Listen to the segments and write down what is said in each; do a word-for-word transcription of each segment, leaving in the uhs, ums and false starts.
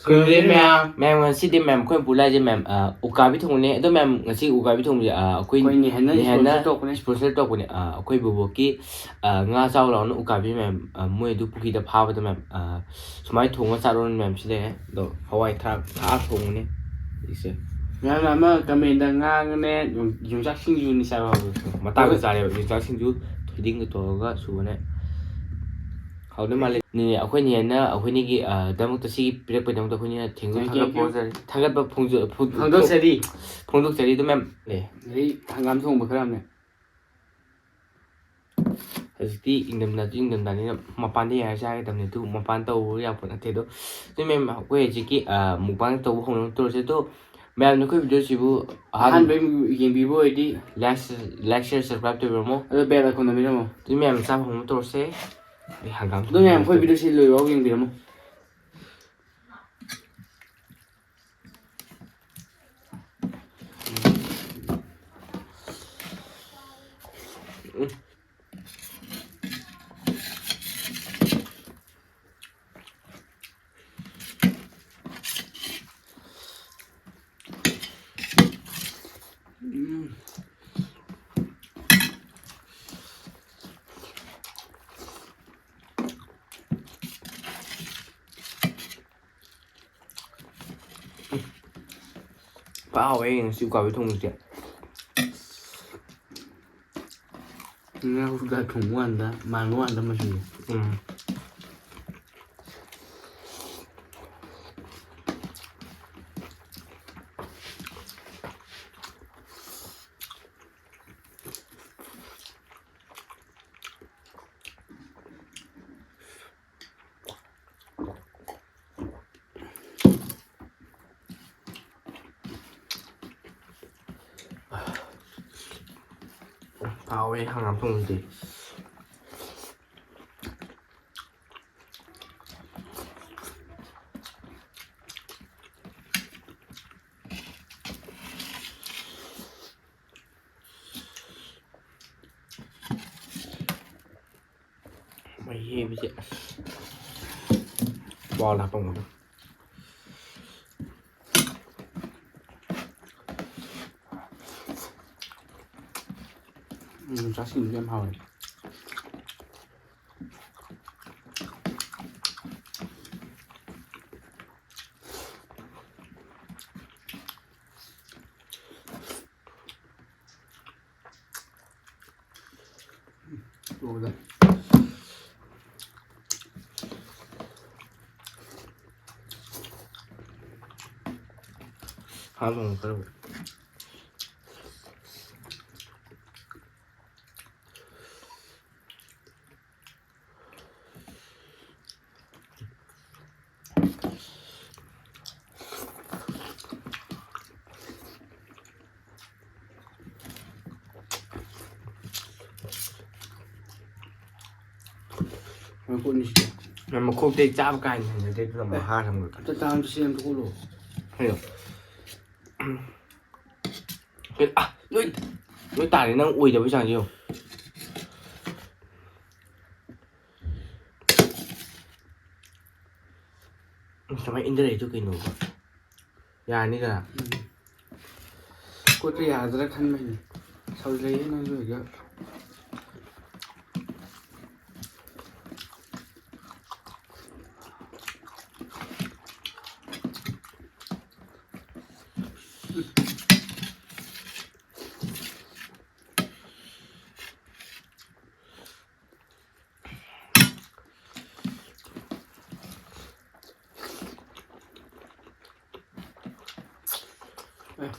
ꯃꯌꯥꯝ꯫ ꯃꯌꯥꯝ, ꯉꯁꯤꯗꯤ ꯃꯌꯥꯝ ꯑꯩꯈꯣꯏ ꯄꯨ ꯂꯥꯛꯏꯁꯦ ꯃꯌꯥꯝ, ꯑ, ꯎꯀꯥꯕꯤ ꯊꯣꯡꯕꯅꯦ꯫ ꯑꯗꯣ ꯃꯌꯥꯝ, ꯉꯁꯤ ꯎꯀꯥꯕꯤ ꯊꯣꯡꯕꯁꯦ, ꯑ, ꯑꯩꯈꯣꯏ ꯑꯩꯈꯣꯏ ꯅꯦꯍꯦꯟꯅ ꯅꯦꯍꯦꯟꯅ sponsor ꯇꯧꯔꯛꯄꯅꯦ꯫ Sponsor ꯇꯧꯔꯛꯄꯅꯦ꯫ ꯑ, ꯑꯩꯈꯣꯏ ꯕꯣꯕꯣꯛꯀꯤ, ꯑ, ꯉꯥ ꯆꯥꯎ ꯂꯥꯎꯅ ꯎꯀꯥꯕꯤ ꯃꯌꯥꯝ, ꯑ, ꯃꯣꯏ ꯑꯗꯨ ꯄꯨꯈ꯭ꯔꯤꯗ ꯐꯥꯕꯗ ꯃꯌꯥꯝ, ꯑ, ꯁꯨꯃꯥꯏꯅ ꯊꯣꯡꯉ ꯆꯥꯔꯣꯅ ꯃꯌꯥꯝ ꯁꯤ ꯂꯩꯔꯦ꯫ ꯑꯗꯣ ꯍꯋꯥꯏ ꯊꯔꯥꯛ ꯊꯥꯛꯑ ꯊꯣꯡꯕꯅꯦ ꯍꯧꯖꯤꯛꯁꯦ꯫ ꯃꯌꯥꯝꯅ ꯑꯃ comment ꯗ ꯉꯥꯒꯅꯦ, ꯌꯣꯡ-, ꯌꯣꯡꯆꯥꯛ ꯁꯤꯡꯖꯨꯅꯤ ꯆꯥꯕ ꯍꯧꯔꯁꯦ꯫ ꯃꯇꯥꯡꯗ ꯆꯥꯔꯦꯕ, ꯌꯣꯡꯆꯥꯛ ꯁꯤꯡꯖꯨ ꯊꯣꯏꯗꯤꯡꯒ ꯇꯧꯔꯒ ꯁꯨꯕꯅꯦ꯫ ꯍꯥꯎꯗꯧ ꯃꯥꯜꯂꯦ꯫ ꯅꯦ, ꯑꯩꯈꯣꯏ ꯅꯦꯅ ꯑꯩꯈꯣꯏꯅꯤꯒꯤ, ꯑ, ꯗꯃꯛꯇ ꯁꯤ ꯄꯤꯔꯛꯄꯩꯗꯃꯛꯇ ꯑꯩꯈꯣꯏꯅꯤꯅ thank you, thank you, ꯊꯥꯒꯠꯄ ꯊꯥꯒꯠꯄ ꯐꯣꯡꯖ-, ꯐꯣꯡꯗꯣꯛꯆꯔꯤ꯫ ꯐꯣꯡꯗꯣꯛꯆꯔꯤ꯫ ꯐꯣꯡꯗꯣꯛꯆꯔꯤ ꯑꯗꯨ ꯃꯌꯥꯝ ꯂꯩ꯫ ꯑꯗꯩ ꯍꯪꯒꯥꯝ ꯊꯣꯡꯕ ꯈꯔ ꯑꯃꯅꯦ꯫ ꯍꯧꯖꯤꯛꯇꯤ ꯏꯪꯊꯝꯊꯥꯁꯨ ꯏꯪꯊꯝꯊꯥꯅꯤꯅ ꯃꯄꯥꯟꯗ ꯌꯥꯔ ꯆꯥꯒꯗꯕꯅꯤ, ꯑꯗꯨ ꯃꯄꯥꯟ ꯇꯧꯕ ꯌꯥꯄꯣꯠ ꯅꯠꯇꯦ꯫ ꯑꯗꯣ ꯑꯗꯨ ꯃꯌꯥꯝ ꯑꯩꯈꯣꯏ ꯍꯧꯖꯤꯛꯀꯤ, ꯑ, mukbang ꯇꯧꯕ ꯍꯧꯅꯕ ꯇꯧꯔꯁꯦ꯫ ꯑꯗꯣ ꯃꯌꯥꯝꯅ ꯑꯩꯈꯣꯏ video ꯁꯤꯕꯨ ꯑꯍꯥꯟ-, ꯑꯍꯥꯟꯕ ꯌꯦꯡꯕꯤꯕ ꯑꯣꯏꯔꯗꯤ like, like, share, subscribe ꯇꯧꯕꯤꯔꯝꯃꯣ꯫ ꯑꯗꯣ bell icon ꯅꯝꯕꯤꯔꯝꯃꯣ꯫ ꯑꯗꯨ ꯃꯌꯥꯝ ꯆꯥꯕ ꯍꯧꯅꯕ ꯇꯧꯔꯁꯦ꯫ ꯑꯩ ꯍꯪꯒꯥꯝ ꯑꯗꯨ ꯃꯌꯥꯝ ꯑꯩꯈꯣꯏ ꯊꯣꯡꯕ video ꯁꯤ ꯂꯣꯏꯐꯥꯎ ꯌꯦꯡꯕꯤꯔꯝꯃꯣ꯫ ꯐꯥ ꯍꯥꯎꯋꯦ ꯉꯁꯤ ꯎꯀꯥꯕꯤ ꯊꯣꯡꯕꯁꯦ꯫ ꯉꯥ ꯎꯀꯥ ꯊꯣꯡꯕ ꯀꯥꯟꯗ ꯃꯥꯟꯕ ꯀꯥꯟꯗ ꯃꯆꯨꯁꯦ꯫ ꯎꯝ꯫ ꯍꯥꯎꯋꯦ ꯍꯪꯒꯥꯝ ꯊꯣꯡꯕꯗꯤ꯫ ꯃꯍꯤ ꯍꯩꯕꯁꯦ ꯑꯁ꯫ ꯕꯣꯜ ꯍꯥꯞꯄꯝꯒꯅꯤ꯫ ꯎꯝ, ꯆꯥꯁꯤꯡꯗꯨꯗꯤ ꯌꯥꯝ ꯍꯥꯎꯋꯦ꯫ ꯂꯣꯏꯔꯦ꯫ ꯍꯥꯞꯄ ꯑꯃꯨꯛ ꯈꯔ꯫ ꯃꯀꯣꯛꯅꯤ ꯁꯤꯗꯤ꯫ ꯅꯪ ꯃꯈꯣꯛꯇꯩ ꯆꯥꯕ ꯀꯥꯏꯅ ꯍꯩꯅꯗꯦ, ꯑꯗꯨꯅ ꯑꯦ, ꯃꯍꯥ ꯊꯝꯒ꯭ꯔꯦ꯫ ꯑꯝꯇ ꯇꯥ ꯑꯝꯇ ꯁꯤ ꯑꯝꯇ ꯀꯣꯠꯂꯣ꯫ ꯍꯩꯌꯣ꯫ ꯑ, ꯂꯣꯏ, ꯂꯣꯏ ꯇꯥꯔꯦ, ꯅꯪ ꯑꯣꯏꯗꯕꯩ ꯆꯥꯡꯁꯦ ꯌꯦꯡꯉꯣ꯫ ꯎꯝ, ꯀꯃꯥꯏ ꯏꯟꯗꯔꯛꯏꯗꯣ ꯀꯩꯅꯣꯕ? ꯌꯥꯅꯤꯗꯅ? ꯎꯝ꯫ ꯀꯣꯠꯄ ꯌꯥꯗ꯭ꯔꯥ ꯈꯟꯕꯩꯅꯦ꯫ ꯁꯧꯖꯤꯜꯂꯛꯑꯦ ꯅꯪꯁꯨ ꯍꯧꯖꯤꯛ꯫ ꯑꯦ꯫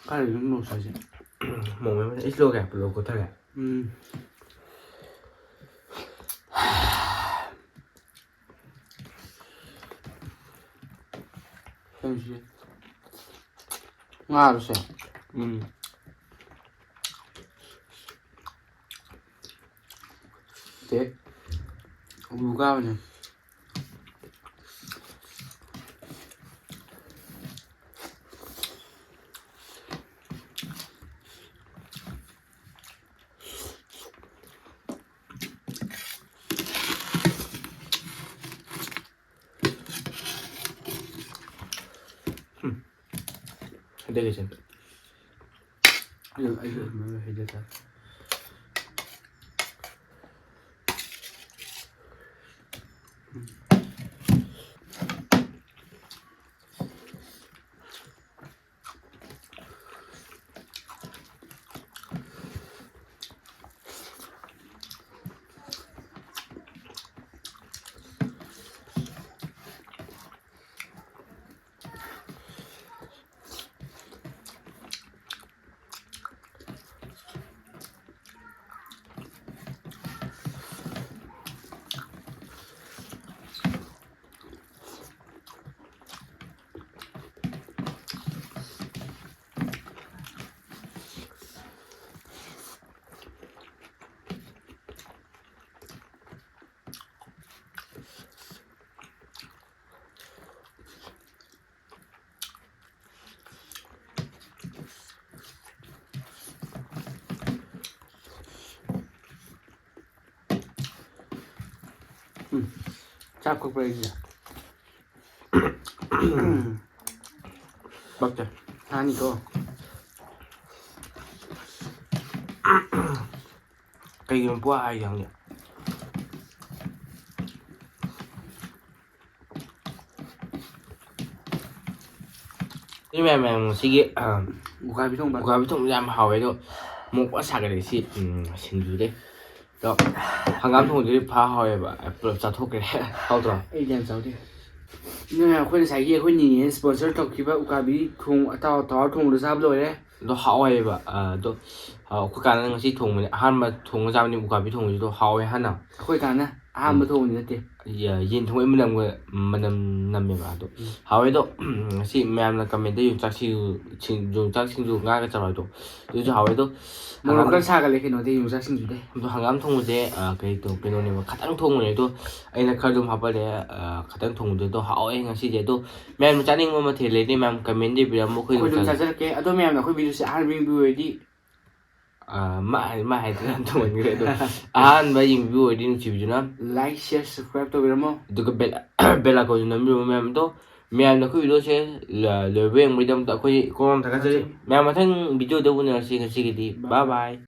ꯀꯥꯏꯗꯩꯅꯣ ꯅꯣꯁ ꯍꯥꯏꯁꯦ? ꯃꯣꯡꯃꯩ ꯑꯃꯅ ꯏꯁ ꯂꯣ ꯀꯌꯥ ꯄꯨꯂꯞ ꯀꯣꯊꯔꯦ꯫ ꯎꯝ꯫ ꯀꯩꯅꯣꯁꯦ꯫ ꯉꯥꯔꯣꯁꯦ꯫ ꯎꯝ꯫ ꯇꯦ꯫ ꯎꯕꯨ ꯀꯥꯕꯅꯦ꯫ ꯍꯩꯗꯒꯦ ꯁꯦ꯫ ꯑꯩ, ꯑꯩꯁꯨ ꯑꯗꯨꯃꯥꯏꯅ ꯍꯩꯗ ꯇꯥꯔꯦ꯫ ꯎꯝ꯫ ꯆꯥꯛ ꯀꯛꯄ꯭ꯔꯥ ꯑꯩꯁꯦ? ꯄꯛꯇꯦ꯫ ꯊꯥꯅꯤꯀꯣ꯫ ꯀꯩꯒꯤꯅꯣ ꯄꯨꯋꯥ ꯍꯥꯏꯁꯦ ꯈꯪꯗꯦ꯫ ꯁꯤ ꯃꯌꯥꯝ ꯃꯌꯥꯝ ꯉꯁꯤꯒꯤ, ꯑ, ꯎꯀꯥꯕꯤ ꯊꯣꯡꯕ꯫ ꯎꯀꯥꯕꯤ ꯊꯣꯡꯕ ꯌꯥꯝ ꯍꯥꯎꯋꯦ꯫ ꯑꯗꯣ ꯃꯣꯔꯣꯛ ꯐꯖꯅ ꯁꯥꯒꯠꯂꯦ ꯁꯤ, ꯎꯝ, ꯁꯤꯡꯖꯨꯗꯩ꯫ ꯑꯗꯣ ꯍꯪꯒꯥꯝ ꯊꯣꯡꯕꯗꯨꯗꯤ ꯐꯥ ꯍꯥꯎꯋꯦꯕ꯫ ꯄꯨꯂꯞ ꯆꯥꯊꯣꯛꯈ꯭ꯔꯦ꯫ ꯍꯥꯎꯇ꯭ꯔꯣ? ꯑꯩꯗꯤ ꯌꯥꯝ ꯆꯥꯎꯗꯦ꯫ ꯅꯣꯏ ꯑꯩꯈꯣꯏ ꯉꯁꯥꯏꯒꯤ ꯑꯩꯈꯣꯏ ꯅꯤꯅꯦꯅ sponsor ꯇꯧꯈꯤꯕ ꯎꯀꯥꯕꯤ ꯊꯣꯡ ꯑꯇꯥꯎ ꯇꯥꯎꯔ ꯊꯣꯡꯕꯗꯣ ꯆꯥꯕ ꯂꯣꯏꯔꯦ꯫ ꯑꯗꯣ ꯍꯥꯎꯋꯦꯕ꯫ ꯑꯗꯣ ꯑꯩꯈꯣꯏ ꯀꯥꯟꯅ ꯉꯁꯤ ꯊꯣꯡꯕꯅꯦ, ꯑꯍꯥꯟꯕ ꯊꯣꯡꯕ ꯆꯥꯕꯅꯤ ꯎꯀꯥꯕꯤ ꯊꯣꯡꯕꯁꯤꯗꯣ ꯍꯥꯎꯋꯦ ꯍꯥꯟꯅ꯫ ꯑꯩꯈꯣꯏ ꯀꯥꯟꯅ ꯑꯍꯥꯟꯕ ꯊꯣꯡꯕꯗꯤ ꯅꯠꯇꯦ꯫ ꯌꯦꯟ ꯊꯣꯡꯕꯩ ꯃꯅꯝꯒ ꯃꯅꯝ ꯅꯝꯃꯦꯕ꯫ ꯑꯗꯣ ꯍꯥꯎꯋꯦ꯫ ꯑꯗꯣ ꯉꯁꯤ ꯃꯌꯥꯝꯅ comment ꯗ ꯌꯣꯡꯆꯥꯛ ꯁꯤꯡꯖꯨ ꯁꯤꯡ- ꯌꯣꯡꯆꯥꯛ ꯁꯤꯡꯖꯨ ꯉꯥꯒ ꯆꯥꯎꯔꯛꯇꯣ ꯑꯗꯨꯁꯨ ꯍꯥꯎꯋꯦ꯫ ꯑꯗꯣ ꯃꯣꯔꯣꯛ ꯈꯔ ꯁꯥꯒꯠꯂꯦ ꯀꯩꯅꯣꯗꯤ ꯌꯣꯡꯆꯥꯛ ꯁꯤꯡꯖꯨꯗꯩ꯫ ꯑꯗꯣ ꯍꯪꯒꯥꯝ ꯊꯣꯡꯕꯁꯦ ꯀꯩ ꯀꯩꯅꯣꯅꯦꯕ, ꯈꯇꯪ ꯊꯣꯡꯕꯅꯦ꯫ ꯑꯗꯣ ꯑꯩꯅ ꯈꯔ ꯑꯗꯨꯝ ꯍꯥꯞꯄꯜꯂꯦ꯫ ꯈꯇꯪ ꯊꯣꯡꯕꯗꯣ ꯑꯗꯣ ꯍꯥꯎꯋꯦ ꯉꯁꯤꯁꯦ꯫ ꯑꯗꯣ ꯃꯌꯥꯝꯅ ꯆꯥꯅꯤꯡꯕ ꯃꯊꯦꯜ ꯂꯩꯔꯗꯤ ꯃꯌꯥꯝ comment ꯗ ꯏꯕꯤꯔꯝꯃꯣ, ꯑꯩꯈꯣꯏ ꯑꯩꯈꯣꯏ ꯑꯗꯨꯝ ꯑꯗꯨꯝ ꯆꯥꯖ- ꯆꯥꯖꯔꯛꯀꯦ꯫ ꯑꯗꯣ ꯃꯌꯥꯝꯅ ꯑꯩꯈꯣꯏ video ꯁꯦ ꯑꯍꯥꯟꯕ ꯌꯦꯡꯕꯤꯌꯨ ꯑꯣꯏꯔꯗꯤ ꯑꯥ, ꯃꯥ ꯍꯥꯏ- ꯃꯥ ꯍꯥꯏꯗꯤ ꯌꯥꯝ ꯊꯣꯡꯍꯟꯈ꯭ꯔꯦ꯫ ꯑꯗꯣ ꯑꯍꯥꯟꯕ ꯌꯦꯡꯕꯤꯌꯨ ꯑꯣꯏꯔꯗꯤ ꯅꯨꯡꯁꯤꯕꯤꯗꯨꯅ like share subscribe ꯇꯧꯕꯤꯔꯝꯃꯣ꯫ ꯑꯗꯨꯒ bell bell icon ꯁꯨ ꯅꯝꯕꯤꯔꯝꯃꯣ ꯃꯌꯥꯝꯗꯣ꯫ ꯃꯌꯥꯝꯅ ꯑꯩꯈꯣꯏ video ꯁꯦ ꯂ- ꯂꯣꯏꯕ ꯌꯦꯡꯕꯒꯤꯗꯃꯛꯇ ꯑꯩꯈꯣꯏ ꯀꯣꯝ ꯊꯥꯒꯠꯆꯔꯤ꯫ ꯃꯌꯥꯝ ꯃꯊꯪ video ꯗ ꯎꯅꯔꯁꯤ꯫ ꯉꯁꯤꯒꯤꯗꯤ bye bye꯫